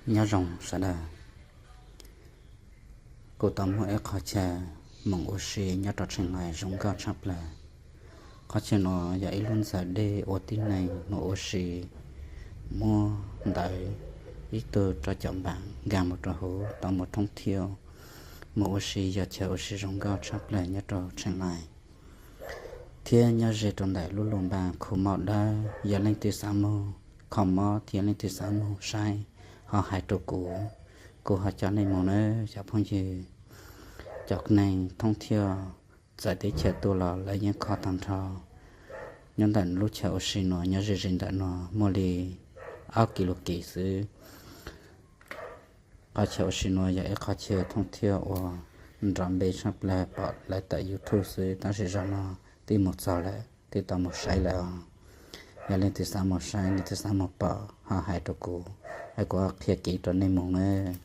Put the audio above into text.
Nyob zoo sawv daws, kuv tau muaj ib qhov chaw mus ua si nyob rau Tsheej Lais zoo nkauj tshaj plaws. Qhov chaw no yog ib lub ntxawm dej ua tib neeg mus ua si, muab ntawv ib tug rau caum npam nkag mus rau hauv tau mus thoob thiab mus ua si, yog chaw ua si zoo nkauj tshaj plaws nyob rau Tsheej Lais. Thiab nyob ze rau ntawm lub lus npa khu mos dawb, yog leej twg xav mus kho mob thiab leej twg xav mus saib, ho hais rau kuv, kuv ho coj nej mus nawb cov phooj ywg. Cov neeg thoob thiab txawv teb chaws tuaj los lawv yeej kho tag nrho. Nyob ntawm lub chaw ua si no nyob ze ze ntawm no muaj li ob kis lus kis xwb. Qhov chaw ua si no yog ib qhov chaw thoob thiab uas nrov npe tshaj plaws, pom lawv tawm YouTube xwb, tab sis zaum no twb mus txog lawm, twb tau mus saib lawm os. Yog leej twg xav mus saib, leej twg xav mus pom ho hais rau kuv, es kuv qhia kev rau nej mus nawb.